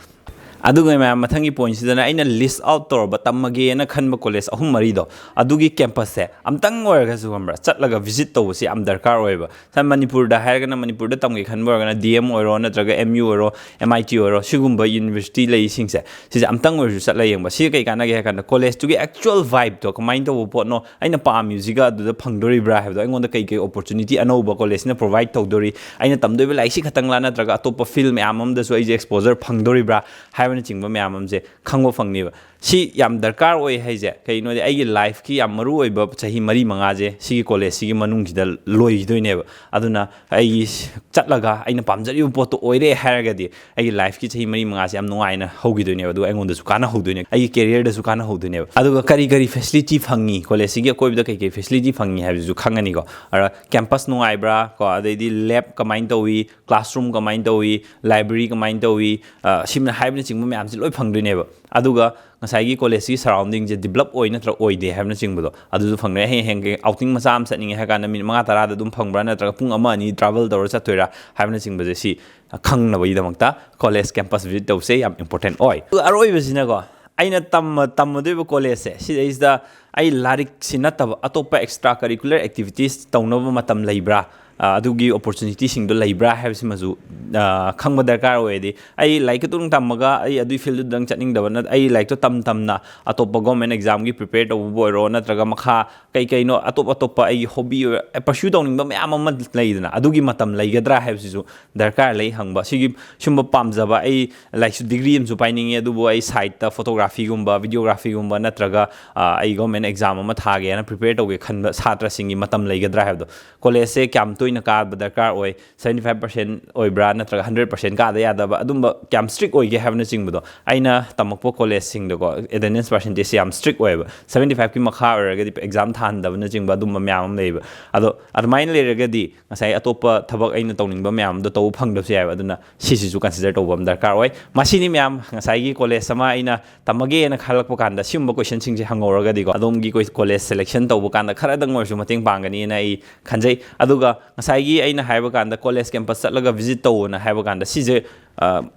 ꯑꯗꯨꯒ ꯃꯌꯥꯝ, ꯃꯊꯪꯒꯤ ꯄꯣꯏꯟꯠꯁꯤꯗꯅ ꯑꯩꯅ ꯂꯤꯁ ꯑꯥꯎꯠ ꯇꯧꯔꯕ ꯇꯝꯃꯒꯦꯅ ꯈꯟꯕ ꯀꯣꯂꯦꯖ ꯑꯍꯨꯝ ꯃꯔꯤꯗꯣ, ꯑꯗꯨꯒꯤ ꯀꯦꯝꯄꯁꯁꯦ ꯑꯝꯇꯪ ꯑꯣꯏꯔꯒꯁꯨ, ꯈꯪꯕ꯭ꯔꯥ, ꯆꯠꯂꯒ ꯚꯤꯖꯤꯠ ꯇꯧꯕꯁꯤ ꯌꯥꯝ ꯗꯔꯀꯥꯔ ꯑꯣꯏꯌꯦꯕ꯫ ꯁꯝ-, ꯃꯅꯤꯄꯨꯔꯗ ꯍꯥꯏꯔꯒꯅ, ꯃꯅꯤꯄꯨꯔꯗ ꯇꯝꯒꯦ ꯈꯟꯕ ꯑꯣꯏꯔꯒꯅ ꯗꯤ ꯑꯦꯝ ꯑꯣꯏꯔꯣ, ꯅꯠꯇ꯭ꯔꯒ ꯑꯦꯝ ꯌꯨ ꯑꯣꯏꯔꯣ, ꯑꯦꯝ ꯑꯥꯏ ꯇꯤ ꯑꯣꯏꯔꯣ, ꯁꯤꯒꯨꯝꯕ ꯌꯨꯅꯤꯚꯔꯁꯤꯇꯤ ꯂꯩꯁꯤꯡꯁꯦ, ꯁꯤꯁꯦ ꯑꯝꯇꯪ ꯑꯣꯏꯔꯁꯨ ꯆꯠꯂ ꯌꯦꯡꯕ꯫ ꯁꯤꯁꯦ ꯀꯩ ꯀꯥꯟꯅꯒꯦ ꯍꯥꯏ ꯀꯥꯟꯗ, ꯀꯣꯂꯦꯖꯇꯨꯒꯤ ꯑꯦꯛꯆꯨꯋꯦꯜ ꯚꯥꯏꯕꯇꯣ ꯀꯃꯥꯏꯅ ꯇꯧꯕ ꯄꯣꯠꯅꯣ, ꯑꯩꯅ ꯄꯥꯝꯃꯤꯕꯁꯤꯒ ꯑꯗꯨꯗ ꯐꯪꯗꯣꯔꯤꯕ꯭ꯔꯥ ꯍꯥꯏꯕꯗꯣ, ꯑꯩꯉꯣꯟꯗ ꯀꯩ ꯀꯩ ꯑꯣꯄꯣꯔꯆꯨꯅꯤꯇꯤ ꯑꯅꯧꯕ ꯀꯣꯂꯦꯖꯁꯤꯅ ꯄ꯭ꯔꯣꯚꯥꯏꯗ ꯇꯧꯗꯣꯔꯤ, ꯑꯩꯅ ꯇꯝꯗꯣꯏꯕ ꯂꯥꯏꯔꯤꯛꯁꯤ ꯈꯛꯇꯪꯂꯥ, ꯅꯠꯇ꯭ꯔꯒ ꯑꯇꯣꯞꯄ ꯐꯤꯜ ꯃꯌꯥꯝ ꯑꯃꯗꯁꯨ ꯑꯩꯁꯦ ꯑꯦꯛꯁꯄꯣꯖꯔ ꯐꯪꯗꯣꯔꯤꯕ꯭ꯔꯥ ꯍꯥꯏꯕꯅꯆꯤꯡꯕ ꯃꯌꯥꯝ ꯑꯃꯁꯦ ꯈꯪꯕ ꯐꯪꯅꯦꯕ꯫ ꯁꯤ ꯌꯥꯝ ꯗꯔꯀꯥꯔ ꯑꯣꯏ ꯍꯥꯏꯁꯦ ꯀꯩꯅꯣꯗꯤ, ꯑꯩꯒꯤ ꯂꯥꯏꯐꯀꯤ ꯌꯥꯝ ꯃꯔꯨ ꯑꯣꯏꯕ ꯆꯍꯤ ꯃꯔꯤ ꯃꯉꯥꯁꯦ ꯁꯤꯒꯤ ꯀꯣꯂꯦꯖꯁꯤꯒꯤ ꯃꯅꯨꯡꯁꯤꯗ ꯂꯣꯏꯈꯤꯗꯣꯏꯅꯦꯕ꯫ ꯑꯗꯨꯅ ꯑꯩ ꯆꯠꯂꯒ ꯑꯩꯅ ꯄꯥꯝꯖꯔꯤꯕ ꯄꯣꯠꯇꯣ ꯑꯣꯏꯔꯦ ꯍꯥꯏꯔꯒꯗꯤ, ꯑꯩꯒꯤ ꯂꯥꯏꯐꯀꯤ ꯆꯍꯤ ꯃꯔꯤ ꯃꯉꯥꯁꯦ ꯌꯥꯝ ꯅꯨꯡꯉꯥꯏꯅ ꯍꯧꯈꯤꯗꯣꯏꯅꯦꯕ, ꯑꯗꯨꯒ ꯑꯩꯉꯣꯟꯗꯁꯨ ꯀꯥꯟꯅꯍꯧꯗꯣꯏꯅꯦ, ꯑꯩꯒꯤ ꯀꯦꯔꯤꯌꯔꯗꯁꯨ ꯀꯥꯟꯅꯍꯧꯗꯣꯏꯅꯦꯕ꯫ ꯑꯗꯨꯒ ꯀꯔꯤ ꯀꯔꯤ ꯐꯦꯁꯤꯂꯤꯇꯤ ꯐꯪꯉꯤ, ꯀꯣꯂꯦꯖꯁꯤꯒꯤ ꯑꯀꯣꯏꯕꯗ ꯀꯩ ꯀꯩ ꯐꯦꯁꯤꯂꯤꯇꯤ ꯐꯪꯉꯤ ꯍꯥꯏꯕꯁꯤꯁꯨ ꯈꯪꯉꯅꯤꯀꯣ꯫ ꯑꯗ ꯀꯦꯝꯄꯁ ꯅꯨꯡꯉꯥꯏꯕ꯭ꯔꯥ ꯀꯣ, ꯑꯗꯩꯗꯤ ꯂꯦꯕ ꯀꯃꯥꯏꯅ ꯇꯧꯏ, ꯀ꯭ꯂꯥꯁꯔꯨꯝ ꯀꯃꯥꯏꯅ ꯇꯧꯏ, ꯂꯥꯏꯕ꯭ꯔꯦꯔꯤ ꯀꯃꯥꯏꯅ ꯇꯧꯏ, ꯑ, ꯁꯤꯝꯅ ꯍꯥꯏꯕꯅꯆꯤꯡꯕ ꯃꯌꯥꯝꯁꯦ ꯂꯣꯏ ꯐꯪꯗꯣꯏꯅꯦꯕ꯫ ꯑꯗꯨꯒ ꯉꯁꯥꯏꯒꯤ ꯀꯣꯂꯦꯖꯀꯤ ꯁꯔꯥꯎꯟꯗꯤꯡꯁꯦ ꯗꯤꯕꯂꯞ ꯑꯣꯏ ꯅꯠꯇ꯭ꯔꯒ ꯑꯣꯏꯗꯦ ꯍꯥꯏꯕꯅꯆꯤꯡꯕꯗꯣ, ꯑꯗꯨꯁꯨ ꯐꯪꯗꯣꯏꯅꯦ꯫ ꯍꯌꯦꯡ, ꯍꯌꯦꯡ ꯑꯥꯎꯇꯤꯡ ꯃꯆꯥ ꯑꯃ ꯆꯠꯅꯤꯡꯉꯦ ꯍꯥꯏ ꯀꯥꯟꯗ, ꯃꯤꯅꯤꯠ ꯃꯉꯥ ꯇꯔꯥꯗ ꯑꯗꯨꯝ ꯐꯪꯕ꯭ꯔꯥ, ꯅꯠꯇ꯭ꯔꯒ ꯄꯨꯡ ꯑꯃ ꯑꯅꯤ ꯇ꯭ꯔꯥꯚꯦꯜ ꯇꯧꯔ ꯆꯠꯇꯣꯏꯔꯥ ꯍꯥꯏꯕꯅꯆꯤꯡꯕꯁꯦ, ꯁꯤ ꯈꯪꯅꯕꯒꯤꯗꯃꯛꯇ ꯀꯣꯂꯦꯖ ꯀꯦꯝꯄꯁ ꯚꯤꯖꯤꯠ ꯇꯧꯕꯁꯦ ꯌꯥꯝ ꯏꯝꯄꯣꯔꯇꯦꯟ ꯑꯣꯏ꯫ ꯑꯗꯨꯒ ꯑꯔꯣꯏꯕꯁꯤꯅꯀꯣ, ꯑꯩꯅ ꯇꯝꯃ-, ꯇꯝꯃꯗꯣꯏꯕ ꯀꯣꯂꯦꯖꯁꯦ, ꯁꯤꯗꯩꯁꯤꯗ ꯑꯩ ꯂꯥꯏꯔꯤꯛꯁꯤ ꯅꯠꯇꯕ ꯑꯇꯣꯞꯄ ꯑꯦꯛꯁꯇ꯭ꯔꯥ ꯀꯔꯤꯀꯨꯂꯔ ꯑꯦꯛꯇꯤꯚꯤꯇꯤꯁ ꯇꯧꯅꯕ ꯃꯇꯝ ꯂꯩꯕ꯭ꯔꯥ, ꯑ, ꯑꯗꯨꯒꯤ ꯑꯣꯄꯣꯔꯆꯨꯅꯤꯇꯤꯁꯤꯡꯗꯣ ꯂꯩꯕ꯭ꯔꯥ ꯍꯥꯏꯕꯁꯤꯃꯁꯨ, ꯑ, ꯈꯪꯕ ꯗꯔꯀꯥꯔ ꯑꯣꯏ꯫ ꯍꯥꯏꯗꯤ ꯑꯩ ꯂꯥꯏꯔꯤꯛ ꯈꯛꯇꯪ ꯇꯝꯃꯒ ꯑꯩ ꯑꯗꯨꯒꯤ ꯐꯤꯜꯗꯨꯗꯪ ꯆꯠꯅꯤꯡꯗꯕ ꯅꯠ-, ꯑꯩ ꯂꯥꯏꯔꯤꯛꯇꯣ ꯇꯝ ꯇꯝꯅ ꯑꯇꯣꯞꯄ ꯒꯣꯔꯃꯦꯟ ꯑꯦꯛꯖꯥꯝꯒꯤ ꯄ꯭ꯔꯤꯄꯦꯌꯔ ꯇꯧꯕꯕꯨ ꯑꯣꯏꯔꯣ, ꯅꯠꯇ꯭ꯔꯒ ꯃꯈꯥ ꯀꯩ ꯀꯩꯅꯣ ꯑꯇꯣꯞ ꯑꯇꯣꯞꯄ ꯑꯩꯒꯤ ꯍꯣꯕꯤ ꯑꯣꯏꯔꯣ, ꯑꯦ, ꯄꯔꯁ꯭ꯌꯨ ꯇꯧꯅꯤꯡꯕ ꯃꯌꯥꯝ ꯑꯃ ꯂꯩꯗꯅ, ꯑꯗꯨꯒꯤ ꯃꯇꯝ ꯂꯩꯒꯗ꯭ꯔꯥ ꯍꯥꯏꯕꯁꯤꯁꯨ ꯗꯔꯀꯥꯔ ꯂꯩ ꯍꯪꯕ꯫ ꯁꯤꯒꯤ ꯁꯨꯝꯕ ꯄꯥꯝꯖꯕ, ꯑꯩ ꯂꯥꯏꯔꯤꯛꯁꯨ, ꯗꯤꯒ꯭ꯔꯤ ꯑꯃꯁꯨ ꯄꯥꯏꯅꯤꯡꯉꯤ, ꯑꯗꯨꯕꯨ ꯑꯩ ꯁꯥꯏꯠꯇ ꯐꯣꯇꯣꯒ꯭ꯔꯥꯐꯤꯒꯨꯝꯕ, ꯚꯤꯗꯤꯑꯣꯒ꯭ꯔꯥꯐꯤꯒꯨꯝꯕ, ꯅꯠꯇ꯭ꯔꯒ, ꯑ, ꯑꯩ ꯒꯣꯔꯃꯦꯟ ꯑꯦꯛꯖꯥꯝ ꯑꯃ ꯊꯥꯒꯦꯅ ꯄ꯭ꯔꯤꯄꯦꯌꯔ ꯇꯧꯒꯦ ꯈꯟꯕ ꯁꯥꯇ꯭ꯔꯁꯤꯡꯒꯤ ꯃꯇꯝ ꯂꯩꯒꯗ꯭ꯔꯥ ꯍꯥꯏꯕꯗꯣ, ꯀꯣꯂꯦꯖꯁꯦ ꯀꯌꯥꯝ ꯇꯣꯏꯅ ꯀꯥꯕ ꯗꯔꯀꯥꯔ ꯑꯣꯏ, ꯁꯕꯦꯟꯇꯤ ꯐꯥꯏꯚ ꯄꯥꯔꯁꯦꯟ ꯑꯣꯏꯕ꯭ꯔꯥ, ꯅꯠꯇ꯭ꯔꯒ ꯍꯟꯗ꯭ꯔꯦꯠ ꯄꯥꯔꯁꯦꯟ ꯀꯥꯗ ꯌꯥꯗꯕ, ꯑꯗꯨꯝꯕ ꯀꯌꯥꯝ ꯁ꯭ꯇ꯭ꯔꯤꯛ ꯑꯣꯏꯒꯦ ꯍꯥꯏꯕꯅꯆꯤꯡꯕꯗꯣ, ꯑꯩꯅ ꯇꯝꯃꯛꯄ ꯀꯣꯂꯦꯖꯁꯤꯡꯗꯀꯣ, ꯑꯦꯇꯦꯟꯗꯦꯟꯁ ꯄꯥꯔꯁꯦꯟꯇꯦꯖꯁꯦ ꯌꯥꯝ ꯁ꯭ꯇ꯭ꯔꯤꯛ ꯑꯣꯏꯌꯦꯕ꯫ ꯁꯕꯦꯟꯇꯤ ꯐꯥꯏꯚꯀꯤ ꯃꯈꯥ ꯑꯣꯏꯔꯒꯗꯤ ꯑꯦꯛꯖꯥꯝ ꯊꯥꯍꯟꯗꯕꯅꯆꯤꯡꯕ, ꯑꯗꯨꯝꯕ ꯃꯌꯥꯝ ꯑꯃ ꯂꯩꯌꯦꯕ꯫ ꯑꯗꯣ ꯑꯗꯨꯃꯥꯏꯅ ꯂꯩꯔꯒꯗꯤ, ꯉꯁꯥꯏ ꯑꯇꯣꯞꯄ ꯊꯕꯛ ꯑꯩꯅ ꯇꯧꯅꯤꯡꯕ ꯃꯌꯥꯝꯗꯣ ꯇꯧꯕ ꯐꯪꯗꯕꯁꯨ ꯌꯥꯏꯕ꯫ ꯑꯗꯨꯅ ꯁꯤꯁꯤꯁꯨ ꯀꯟꯁꯤꯗꯔ ꯇꯧꯕ ꯑꯃ ꯗꯔꯀꯥꯔ ꯑꯣꯏ꯫ ꯃꯁꯤꯅꯤ ꯃꯌꯥꯝ, ꯉꯁꯥꯏꯒꯤ ꯀꯣꯂꯦꯖ ꯑꯃ ꯑꯩꯅ ꯇꯝꯃꯒꯦꯅ ꯈꯜꯂꯛꯄ ꯀꯥꯟꯗ ꯁꯤꯒꯨꯝꯕ ꯀꯣꯏꯁꯟꯁꯤꯡꯁꯦ ꯍꯪꯍꯧꯔꯒꯗꯤꯀꯣ, ꯑꯗꯣꯝꯒꯤ ꯀꯣꯏ-, ꯀꯣꯂꯦꯖ ꯁꯦꯂꯦꯛꯁꯟ ꯇꯧꯕ ꯀꯥꯟꯗ ꯈꯔꯗꯪ ꯑꯣꯏꯔꯁꯨ ꯃꯇꯦꯡ ꯄꯥꯡꯒꯅꯤꯅ ꯑꯩ ꯈꯟꯖꯩ꯫ ꯑꯗꯨꯒ ꯉꯁꯥꯏꯒꯤ ꯑꯩꯅ ꯍꯥꯏꯕ ꯀꯥꯟꯗ ꯀꯣꯂꯦꯖ ꯀꯦꯝꯄꯁ ꯆꯠꯂꯒ ꯚꯤꯖꯤꯠ ꯇꯧꯑꯣꯅ ꯍꯥꯏꯕ ꯀꯥꯟꯗ, ꯁꯤꯁꯦ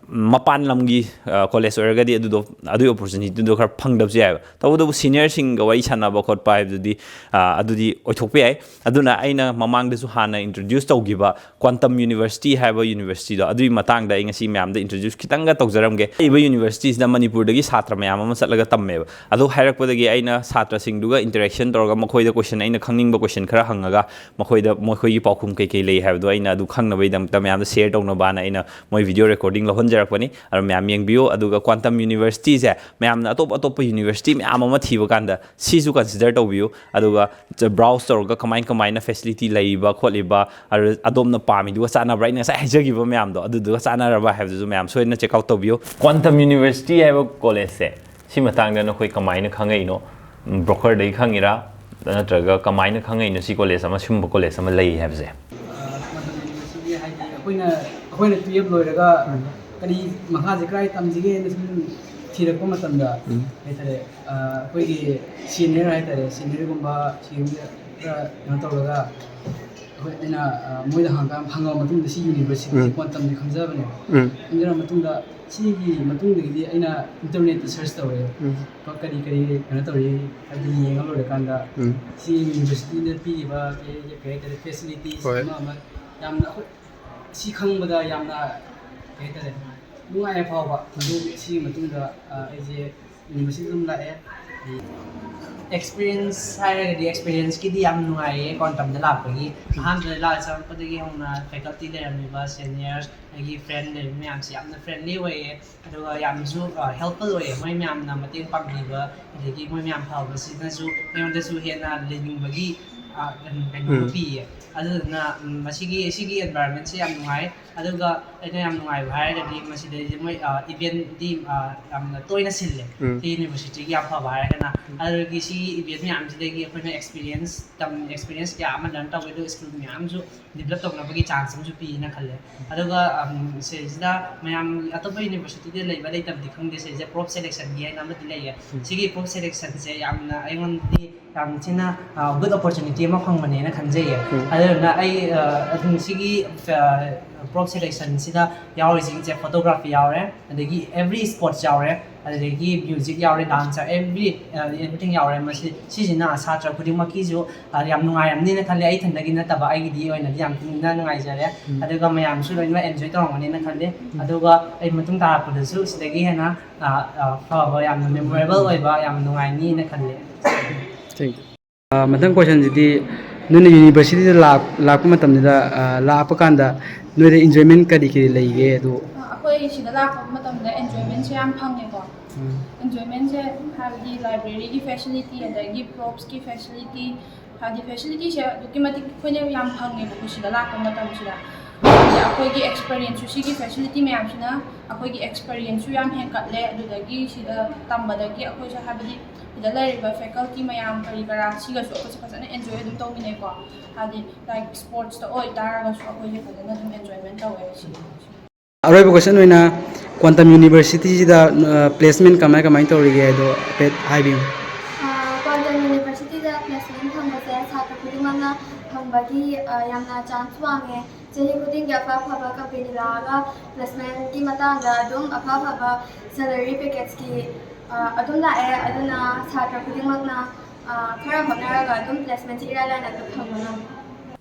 ꯃꯄꯥꯟ ꯂꯝꯒꯤ ꯀꯣꯂꯦꯖ ꯑꯣꯏꯔꯒꯗꯤ ꯑꯗꯨꯗꯣ, ꯑꯗꯨꯒꯤ ꯑꯣꯄꯣꯔꯆꯨꯅꯤꯇꯤꯗꯣ ꯈꯔ ꯐꯪꯗꯕꯁꯨ ꯌꯥꯏꯑꯕ꯫ ꯇꯧꯕꯇꯕꯨ ꯁꯤꯅꯤꯌꯔꯁꯤꯡꯒ ꯋꯥꯔꯤ ꯁꯥꯟꯅꯕ ꯈꯣꯠꯄ ꯍꯥꯏꯕꯗꯨꯗꯤ ꯑꯗꯨꯗꯤ ꯑꯣꯏꯊꯣꯛꯄ ꯌꯥꯏ꯫ ꯑꯗꯨꯅ ꯑꯩꯅ ꯃꯃꯥꯡꯗꯁꯨ ꯍꯥꯟꯅ ꯏꯟꯇ꯭ꯔꯣꯗ꯭ꯌꯨꯁ ꯇꯧꯈꯤꯕ ꯀ꯭ꯋꯥꯟꯇꯝ ꯌꯨꯅꯤꯚꯔꯁꯤꯇꯤ ꯍꯥꯏꯕ ꯌꯨꯅꯤꯚꯔꯁꯤꯇꯤꯗꯣ, ꯑꯗꯨꯒꯤ ꯃꯇꯥꯡꯗ ꯑꯩ ꯉꯁꯤ ꯃꯌꯥꯝꯗ ꯏꯟꯇ꯭ꯔꯣꯗ꯭ꯌꯨꯁ ꯈꯤꯇꯪꯒ ꯇꯧꯖꯔꯝꯒꯦ꯫ ꯂꯩꯔꯤꯕ ꯌꯨꯅꯤꯚꯔꯁꯤꯇꯤꯁꯤꯗ ꯃꯅꯤꯄꯨꯔꯗꯒꯤ ꯁꯥꯇ꯭ꯔ ꯃꯌꯥꯝ ꯑꯃ ꯆꯠꯂꯒ ꯇꯝꯃꯦꯕ꯫ ꯑꯗꯨ ꯍꯥꯏꯔꯛꯄꯗꯒꯤ ꯑꯩꯅ ꯁꯥꯇ꯭ꯔꯁꯤꯡꯗꯨꯒ ꯏꯟꯇꯔꯦꯛꯁꯟ ꯇꯧꯔꯒ ꯃꯈꯣꯏꯗ ꯀꯣꯏꯁꯟ, ꯑꯩꯅ ꯈꯪꯅꯤꯡꯕ ꯀꯣꯏꯁꯟ ꯈꯔ ꯍꯪꯉꯒ ꯃꯈꯣꯏꯗ, ꯃꯈꯣꯏꯒꯤ ꯄꯥꯎꯈꯨꯝ ꯀꯩꯀꯩ ꯂꯩ ꯍꯥꯏꯕꯗꯣ ꯑꯩꯅ ꯑꯗꯨ ꯈꯪꯅꯕꯒꯤꯗꯃꯛꯇ ꯃꯌꯥꯝꯗ ꯁꯤꯌꯔ ꯇꯧꯅꯕꯅ ꯑꯩꯅ ꯃꯣꯏ ꯚꯤꯗꯤꯑꯣ ꯔꯦꯀꯣꯔꯗꯤꯡ ꯂꯧꯍꯟꯖꯔꯛꯄꯅꯤ꯫ ꯑꯗꯣ ꯃꯌꯥꯝ ꯌꯦꯡꯕꯤꯌꯨ꯫ ꯑꯗꯨꯒ ꯀ꯭ꯋꯥꯟꯇꯝ ꯌꯨꯅꯤꯚꯔꯁꯤꯇꯤꯁꯦ ꯃꯌꯥꯝꯅ ꯑꯇꯣꯞ ꯑꯇꯣꯞꯄ ꯌꯨꯅꯤꯚꯔꯁꯤꯇꯤ ꯃꯌꯥꯝ ꯑꯃ ꯊꯤꯕ ꯀꯥꯟꯗ ꯁꯤꯁꯨ ꯀꯟꯁꯤꯗꯔ ꯇꯧꯕꯤꯌꯨ꯫ ꯑꯗꯨꯒ ꯕ꯭ꯔꯥꯎꯁ ꯇꯧꯔꯒ ꯀꯃꯥꯏ ꯀꯃꯥꯏꯅ ꯐꯦꯁꯤꯂꯤꯇꯤ ꯂꯩꯔꯤꯕ ꯈꯣꯠꯂꯤꯕ, ꯑꯗꯨ ꯑꯗꯣꯝꯅ ꯄꯥꯝꯃꯤꯗꯨꯒ ꯆꯥꯟꯅꯕ꯭ꯔꯥ, ꯑꯩꯅ ꯉꯁꯥꯏ ꯍꯥꯏꯖꯈꯤꯕ ꯃꯌꯥꯝꯗꯣ ꯑꯗꯨꯗꯨꯒ ꯆꯥꯟꯅꯔꯕ ꯍꯥꯏꯕꯗꯨꯁꯨ ꯃꯌꯥꯝ ꯁꯣꯏꯗꯅ ꯆꯦꯛ ꯑꯥꯎꯠ ꯇꯧꯕꯤꯌꯨ꯫ ꯀ꯭ꯋꯥꯟꯇꯝ ꯌꯨꯅꯤꯚꯔꯁꯤꯇꯤ ꯍꯥꯏꯕ ꯀꯣꯂꯦꯖꯁꯦ, ꯁꯤ ꯃꯇꯥꯡꯗ ꯅꯈꯣꯏ ꯀꯃꯥꯏꯅ ꯈꯪꯉꯛꯏꯅꯣ? ꯕ꯭ꯔꯣꯀꯔꯗꯒꯤ ꯈꯪꯉꯤꯔꯥ, ꯅꯠꯇ꯭ꯔꯒ ꯀꯃꯥꯏꯅ ꯈꯪꯉꯛꯏꯅꯣ ꯁꯤ ꯀꯣꯂꯦꯖ ꯑꯃ, ꯁꯤꯒꯨꯝꯕ ꯀꯣꯂꯦꯖ ꯑꯃ ꯂꯩ ꯍꯥꯏꯕꯁꯦ? ꯃꯇꯝ ꯌꯨꯅꯤꯚꯔꯁꯤꯇꯤ ꯍꯥꯏꯗꯤ ꯑꯩꯈꯣꯏꯅ, ꯑꯩꯈꯣꯏꯅ ꯇꯨꯌꯦꯜꯞ ꯂꯣꯏꯔꯒ ꯀꯔꯤ ꯃꯈꯥꯁꯦ ꯀꯗꯥꯏ ꯇꯝꯁꯤꯒꯦꯅ ꯁꯨꯝ ꯊꯤꯔꯛꯄ ꯃꯇꯝꯗ, ꯎꯝ꯫ ꯍꯥꯏꯇꯥꯔꯦ, ꯑꯩꯈꯣꯏꯒꯤ ꯁꯤꯅꯤꯌꯔ ꯍꯥꯏꯇꯥꯔꯦ, ꯁꯤꯅꯤꯌꯔꯒꯨꯝꯕ ꯁꯤꯒꯨꯝꯕꯗ ꯈꯔ ꯀꯩꯅꯣ ꯇꯧꯔꯒ ꯑꯩꯈꯣꯏ, ꯑꯩꯅ ꯃꯣꯏꯗ ꯍꯪꯉꯀꯥꯟ, ꯍꯪꯉꯕ ꯃꯇꯨꯡꯗ ꯁꯤ ꯌꯨꯅꯤꯚꯔꯁꯤꯇꯤ, ꯎꯝ꯫ ꯀ꯭ꯋꯥꯟꯇꯝꯁꯦ ꯈꯪꯖꯕꯅꯦꯕ꯫ ꯎꯝ꯫ ꯈꯪꯖꯔꯕ ꯃꯇꯨꯡꯗ ꯁꯤꯒꯤ ꯃꯇꯨꯡꯗꯒꯤꯗꯤ ꯑꯩꯅ ꯏꯟꯇꯔꯅꯦꯠꯇ ꯁꯔꯁ ꯇꯧꯔꯦ꯫ ꯎꯝ꯫ ꯀꯔꯤ ꯀꯔꯤ ꯀꯩꯅꯣ ꯇꯧꯔꯤ ꯍꯥꯏꯕꯗꯨ ꯌꯦꯡꯉ ꯂꯣꯏꯔꯀꯥꯟꯗ, ꯎꯝ꯫ ꯁꯤ ꯌꯨꯅꯤꯚꯔꯁꯤꯇꯤꯅ ꯄꯤꯔꯤꯕ ꯀꯩ, ꯀꯩ ꯍꯥꯏꯇꯥꯔꯦ, ꯐꯦꯁꯤꯂꯤꯇꯤꯁ, ꯍꯣꯏ꯫ ꯑꯃ ꯑꯃ ꯌꯥꯝꯅ ꯑꯩꯈꯣꯏ ꯁꯤ ꯈꯪꯕꯗ ꯌꯥꯝꯅ, ꯀꯩ ꯍꯥꯏꯇꯥꯔꯦ, ꯅꯨꯡꯉꯥꯏꯕ ꯐꯥꯎꯕ꯫ ꯑꯗꯨ ꯁꯤꯒꯤ ꯃꯇꯨꯡꯗ, ꯑ, ꯑꯩꯁꯦ ꯌꯨꯅꯤꯚꯔꯁꯤꯇꯤ ꯑꯗꯨꯝ ꯂꯥꯛꯑꯦ꯫ ꯑꯦꯛꯁꯄꯤꯔꯤꯌꯦꯟꯁ ꯍꯥꯏꯔꯒꯗꯤ, ꯑꯦꯛꯁꯄꯤꯔꯤꯌꯦꯟꯁꯀꯤꯗꯤ ꯌꯥꯝ ꯅꯨꯡꯉꯥꯏꯌꯦ ꯀ꯭ꯋꯥꯟꯇꯝꯗ ꯂꯥꯛꯄꯒꯤ꯫ ꯑꯍꯥꯟꯕꯗ ꯂꯥꯛ ꯆꯪꯉꯛꯄꯗꯒꯤ ꯍꯧꯅ ꯐꯦꯀꯜꯇꯤ ꯂꯩꯔꯝꯃꯤꯕ ꯁꯦꯅꯤꯌꯔꯁ, ꯑꯩꯒꯤ ꯐ꯭ꯔꯦꯟ ꯂꯩꯔꯤꯕ ꯃꯌꯥꯝꯁꯦ ꯌꯥꯝꯅ ꯐ꯭ꯔꯦꯟꯂꯤ ꯑꯣꯏꯌꯦ꯫ ꯑꯗꯨꯒ ꯌꯥꯝꯅꯁꯨ, ꯑ, ꯍꯦꯜꯞꯐꯨꯜ ꯑꯣꯏꯌꯦ꯫ ꯃꯣꯏ ꯃꯌꯥꯝꯅ ꯃꯇꯦꯡ ꯄꯥꯡꯕꯤꯕ, ꯑꯗꯒꯤ ꯃꯣꯏ ꯃꯌꯥꯝ ꯐꯕꯁꯤꯅꯁꯨ ꯑꯩꯉꯣꯟꯗꯁꯨ ꯍꯦꯟꯅ ꯂꯩꯅꯤꯡꯕꯒꯤ, ꯑ, ꯀꯩꯅꯣ, ꯀꯩꯅꯣ ꯎꯝ꯫ ꯄꯤꯌꯦ꯫ ꯑꯗꯨꯗꯨꯅ, ꯎꯝ, ꯃꯁꯤꯒꯤ, ꯁꯤꯒꯤ ꯑꯦꯟꯚꯥꯏꯔꯣꯟꯃꯦꯟꯁꯦ ꯌꯥꯝ ꯅꯨꯡꯉꯥꯏ꯫ ꯑꯗꯨꯒ ꯑꯩꯅ ꯌꯥꯝ ꯅꯨꯡꯉꯥꯏꯕ ꯍꯥꯏꯔꯒꯗꯤ ꯃꯁꯤꯗꯩꯁꯤꯗ ꯃꯣꯏ, ꯑ, ꯏꯚꯦꯟꯠꯇꯤ, ꯑ, ꯌꯥꯝꯅ ꯇꯣꯏꯅ ꯁꯤꯜꯂꯦ꯫ ꯎꯝ꯫ ꯁꯤ ꯌꯨꯅꯤꯚꯔꯁꯤꯇꯤꯒꯤ ꯌꯥꯝ ꯐꯕ ꯍꯥꯏꯔꯒꯅ꯫ ꯎꯝ꯫ ꯑꯗꯨꯗꯒꯤ ꯁꯤꯒꯤ ꯏꯚꯦꯟꯠ ꯃꯌꯥꯝꯁꯤꯗꯒꯤ ꯑꯩꯈꯣꯏꯅ ꯑꯦꯛꯁꯄꯤꯔꯤꯌꯦꯟꯁ ꯇꯝ-, ꯑꯦꯛꯁꯄꯤꯔꯤꯌꯦꯟꯁ ꯀꯌꯥ ꯑꯃ ꯂꯔꯟ ꯇꯧꯋꯦ, ꯑꯗꯨꯒ ꯁ꯭ꯀꯤꯜ ꯃꯌꯥꯝꯁꯨ ꯗꯤꯕꯂꯞ ꯇꯧꯅꯕꯒꯤ ꯆꯥꯟꯁ ꯑꯃꯁꯨ ꯄꯤꯅ ꯈꯜꯂꯦ꯫ ꯑꯗꯨꯒ, ꯎꯝ, ꯁꯤꯁꯤꯗ ꯃꯌꯥꯝ ꯑꯇꯣꯞꯄ ꯌꯨꯅꯤꯚꯔꯁꯤꯇꯤꯗ ꯂꯩꯕ ꯂꯩꯇꯕꯗꯤ ꯈꯪꯗꯦ, ꯁꯤꯁꯦ ꯄ꯭ꯔꯣꯞ ꯁꯦꯂꯦꯛꯁꯟꯒꯤ ꯍꯥꯏꯅ ꯑꯃꯗꯤ ꯂꯩꯌꯦ꯫ ꯎꯝ꯫ ꯁꯤꯒꯤ ꯄ꯭ꯔꯣꯞ ꯁꯦꯂꯦꯛꯁꯟꯁꯦ ꯌꯥꯝꯅ ꯑꯩꯉꯣꯟꯗꯗꯤ ꯌꯥꯝ ꯊꯤꯅ, ꯑ, ꯒꯨꯗ ꯑꯣꯄꯣꯔꯆꯨꯅꯤꯇꯤ ꯑꯃ ꯐꯪꯕꯅꯦꯅ ꯈꯟꯖꯩꯌꯦ꯫ ꯎꯝ꯫ ꯑꯗꯨꯗꯨꯅ ꯑꯩ, ꯑ, ꯑꯗꯨꯝ ꯁꯤꯒꯤ, ꯑ, Crop selection ꯁꯤꯗ ꯌꯥꯎꯔꯤꯁꯤꯡꯁꯦ photography ꯌꯥꯎꯔꯦ, ꯑꯗꯒꯤ every sports ꯌꯥꯎꯔꯦ, ꯑꯗꯨꯗꯒꯤ music ꯌꯥꯎꯔꯦ, dance ꯌꯥꯎꯔꯦ, every everything ꯌꯥꯎꯔꯦ꯫ ꯃꯁꯤ ꯁꯤꯁꯤꯅ ꯁꯥꯇ꯭ꯔ ꯈꯨꯗꯤꯡꯃꯛꯀꯤꯁꯨ ꯌꯥꯝ ꯅꯨꯡꯉꯥꯏꯔꯝꯅꯤꯅ ꯈꯜꯂꯦ꯫ ꯑꯩ ꯏꯊꯟꯗꯒꯤ ꯅꯠꯇꯕ, ꯑꯩꯒꯤꯗꯤ ꯑꯣꯏꯅꯗꯤ ꯌꯥꯝ ꯊꯤꯅ ꯅꯨꯡꯉꯥꯏꯖꯔꯦ꯫ ꯑꯗꯨꯒ ꯃꯌꯥꯝꯁꯨ ꯂꯣꯏꯅꯃꯛ enjoy ꯇꯧꯔꯝꯒꯅꯤꯅ ꯈꯜꯂꯦ꯫ ꯑꯗꯨꯒ ꯑꯩ ꯃꯇꯨꯡ ꯇꯥꯔꯛꯄꯗꯁꯨ ꯁꯤꯗꯒꯤ ꯍꯦꯟꯅ ꯐꯕ, ꯌꯥꯝꯅ memorable ꯑꯣꯏꯕ, ꯌꯥꯝꯅ ꯅꯨꯡꯉꯥꯏꯅꯤꯅ ꯈꯜꯂꯦ꯫ ꯃꯊꯪ ꯀꯣꯏꯁꯟꯁꯤꯗꯤ, ꯅꯣꯏꯅ ꯌꯨꯅꯤꯚꯔꯁꯤꯇꯤꯗ ꯂꯥꯛꯄ ꯃꯇꯝꯁꯤꯗ, ꯂꯥꯛꯄ ꯀꯥꯟꯗ ꯅꯣꯏꯗ enjoyment ꯀꯔꯤ ꯀꯔꯤ ꯂꯩꯒꯦ ꯑꯗꯨ? ꯑꯩꯈꯣꯏ ꯁꯤꯗ ꯂꯥꯛꯄ ꯃꯇꯝꯗ enjoymentꯁꯦ ꯌꯥꯝ ꯐꯪꯉꯦꯀꯣ꯫ Enjoymentꯁꯦ ꯍꯥꯏꯕꯗꯤ libraryꯒꯤ facility, ꯑꯗꯒꯤ propsꯀꯤ facility, ꯍꯥꯏꯗꯤ facilityꯁꯦ ꯑꯗꯨꯛꯀꯤ ꯃꯇꯤꯛ ꯑꯩꯈꯣꯏꯅ ꯌꯥꯝ ꯐꯪꯉꯦꯕꯀꯣ ꯁꯤꯗ ꯂꯥꯛꯄ ꯃꯇꯝꯁꯤꯗ꯫ ꯑꯗꯨꯗꯤ ꯑꯩꯈꯣꯏꯒꯤ experienceꯁꯨ, ꯁꯤꯒꯤ facility ꯃꯌꯥꯝꯁꯤꯅ ꯑꯩꯈꯣꯏꯒꯤ experienceꯁꯨ ꯌꯥꯝ ꯍꯦꯟꯒꯠꯂꯦ꯫ ꯑꯗꯨꯗꯒꯤ ꯁꯤꯗ ꯇꯝꯕꯗꯒꯤ ꯑꯩꯈꯣꯏꯁꯨ, ꯍꯥꯏꯕꯗꯤ ꯁꯤꯗ ꯂꯩꯔꯤꯕ faculty ꯃꯌꯥꯝ ꯀꯔꯤ ꯀꯔꯥ, ꯁꯤꯒꯁꯨ ꯑꯩꯈꯣꯏꯁꯦ ꯐꯖꯅ enjoy ꯑꯗꯨꯝ ꯇꯧꯃꯤꯟꯅꯩꯀꯣ꯫ ꯍꯥꯏꯗꯤ like sportsꯇ ꯑꯣꯏꯇꯥꯔꯒꯁꯨ ꯑꯩꯈꯣꯏꯁꯦ ꯐꯖꯅ ꯑꯗꯨꯝ enjoyment ꯇꯧꯋꯦ ꯁꯤ꯫ ꯑꯔꯣꯏꯕ question ꯑꯣꯏꯅ, Quantum Universityꯁꯤꯗ placement ꯀꯃꯥꯏ ꯀꯃꯥꯏꯅ ꯇꯧꯔꯤꯒꯦ ꯍꯥꯏꯗꯣ ꯍꯥꯏꯐꯦꯠ ꯍꯥꯏꯕꯤꯌꯨ꯫ Quantum Universityꯗ placement ꯐꯪꯕꯁꯦ ꯁꯥꯇ꯭ꯔ ꯈꯨꯗꯤꯡꯃꯛꯅ ꯐꯪꯕꯒꯤ ꯌꯥꯝꯅ chance ꯋꯥꯡꯉꯦ꯫ ꯆꯍꯤ ꯈꯨꯗꯤꯡꯒꯤ ꯑꯐ ꯑꯐꯕ company ꯂꯥꯛꯑꯒ placementꯀꯤ ꯃꯇꯥꯡꯗ ꯑꯗꯨꯝ ꯑꯐ ꯑꯐꯕ salary packageꯀꯤ ꯑꯗꯨꯝ ꯂꯥꯛꯑꯦ꯫ ꯑꯗꯨꯅ ꯁꯥꯇ꯭ꯔ ꯈꯨꯗꯤꯡꯃꯛꯅ ꯈꯔ ꯍꯣꯠꯅꯔꯒ ꯑꯗꯨꯝ placementꯁꯤ ꯏꯔꯥꯏ ꯂꯥꯏꯅ ꯑꯗꯨꯝ ꯐꯪꯕ ꯉꯝꯃꯤ꯫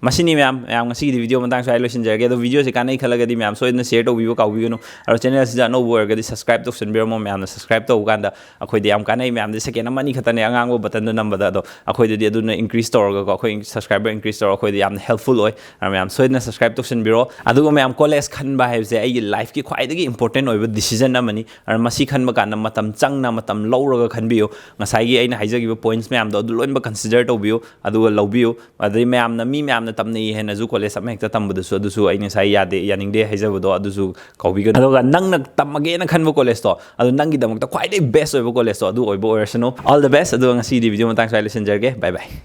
ꯃꯁꯤꯅꯤ ꯃꯌꯥꯝ꯫ ꯃꯌꯥꯝ, ꯉꯁꯤꯒꯤꯗꯤ video ꯃꯇꯥꯡ ꯁ꯭ꯋꯥꯏ ꯂꯣꯏꯁꯤꯟꯖꯔꯒꯦ꯫ ꯑꯗꯣ videoꯁꯦ ꯀꯥꯟꯅꯩ ꯈꯜꯂꯒꯗꯤ ꯃꯌꯥꯝ ꯁꯣꯏꯗꯅ share ꯇꯧꯕꯤꯕ ꯀꯥꯎꯕꯤꯒꯅꯨ꯫ ꯑꯗꯣ channelꯁꯤꯗ ꯑꯅꯧꯕ ꯑꯣꯏꯔꯒꯗꯤ subscribe ꯇꯧꯁꯟꯕꯤꯔꯝꯃꯣ꯫ ꯃꯌꯥꯝꯅ subscribe ꯇꯧꯕ ꯀꯥꯟꯗ ꯑꯩꯈꯣꯏꯗ ꯌꯥꯝ ꯀꯥꯟꯅꯩ꯫ ꯃꯌꯥꯝꯗꯤ second ꯑꯃ ꯑꯅꯤ ꯈꯛꯇꯅꯦ ꯑꯉꯥꯡꯕ buttonꯗꯣ ꯅꯝꯕꯗ, ꯑꯗꯣ ꯑꯩꯈꯣꯏꯗꯗꯤ ꯑꯗꯨꯅ increase ꯇꯧꯔꯒꯀꯣ, ꯑꯩꯈꯣꯏ subscriber increase ꯇꯧꯔꯒ ꯑꯩꯈꯣꯏꯗ ꯌꯥꯝꯅ helpful ꯑꯣꯏ꯫ ꯑꯗꯨꯅ ꯃꯌꯥꯝ ꯁꯣꯏꯗꯅ subscribe ꯇꯧꯁꯟꯕꯤꯔꯣ꯫ ꯑꯗꯨꯒ ꯃꯌꯥꯝ, college ꯈꯟꯕ ꯍꯥꯏꯕꯁꯦ ꯑꯩꯒꯤ lifeꯀꯤ ꯈ꯭ꯋꯥꯏꯗꯒꯤ important ꯑꯣꯏꯕ decision ꯑꯃꯅꯤ꯫ ꯑꯗꯨꯅ ꯃꯁꯤ ꯈꯟꯕ ꯀꯥꯟꯗ ꯃꯇꯝ ꯆꯪꯅ, ꯃꯇꯝ ꯂꯧꯔꯒ ꯈꯟꯕꯤꯌꯨ꯫ ꯉꯁꯥꯏꯒꯤ ꯑꯩꯅ ꯍꯥꯏꯖꯈꯤꯕ points ꯃꯌꯥꯝꯗꯣ ꯑꯗꯨ ꯂꯣꯏꯅꯃꯛ consider ꯇꯧꯕꯤꯌꯨ꯫ ꯑꯗꯨꯒ ꯂꯧꯕꯤꯌꯨ꯫ ꯑꯗꯩ ꯃꯌꯥꯝꯅ, ꯃꯤ ꯃꯌꯥꯝꯅ ꯇꯝꯅꯩ ꯍꯥꯏꯅꯁꯨ college ꯑꯃ ꯍꯦꯛꯇ ꯇꯝꯕꯗꯨꯁꯨ, ꯑꯗꯨꯁꯨ ꯑꯩ ꯉꯁꯥꯏ ꯌꯥꯗꯦ, ꯌꯥꯅꯤꯡꯗꯦ ꯍꯥꯏꯖꯕꯗꯣ ꯑꯗꯨꯁꯨ ꯀꯥꯎꯕꯤꯒꯅꯨ꯫ ꯑꯗꯨꯒ ꯅꯪꯅ ꯇꯝꯃꯒꯦꯅ ꯈꯟꯕ collegeꯇꯣ, ꯑꯗꯨ ꯅꯪꯒꯤꯗꯃꯛꯇ ꯈ꯭ꯋꯥꯏꯗꯒꯤ best ꯑꯣꯏꯕ collegeꯇꯣ ꯑꯗꯨ ꯑꯣꯏꯕ ꯑꯣꯏꯔꯁꯅꯨ꯫ All the best꯫ ꯑꯗꯨꯒ ꯉꯁꯤꯒꯤꯗꯤ video ꯃꯇꯥꯡ ꯁ꯭ꯋꯥꯏ ꯂꯣꯏꯁꯤꯟꯖꯔꯒꯦ꯫ Bye bye꯫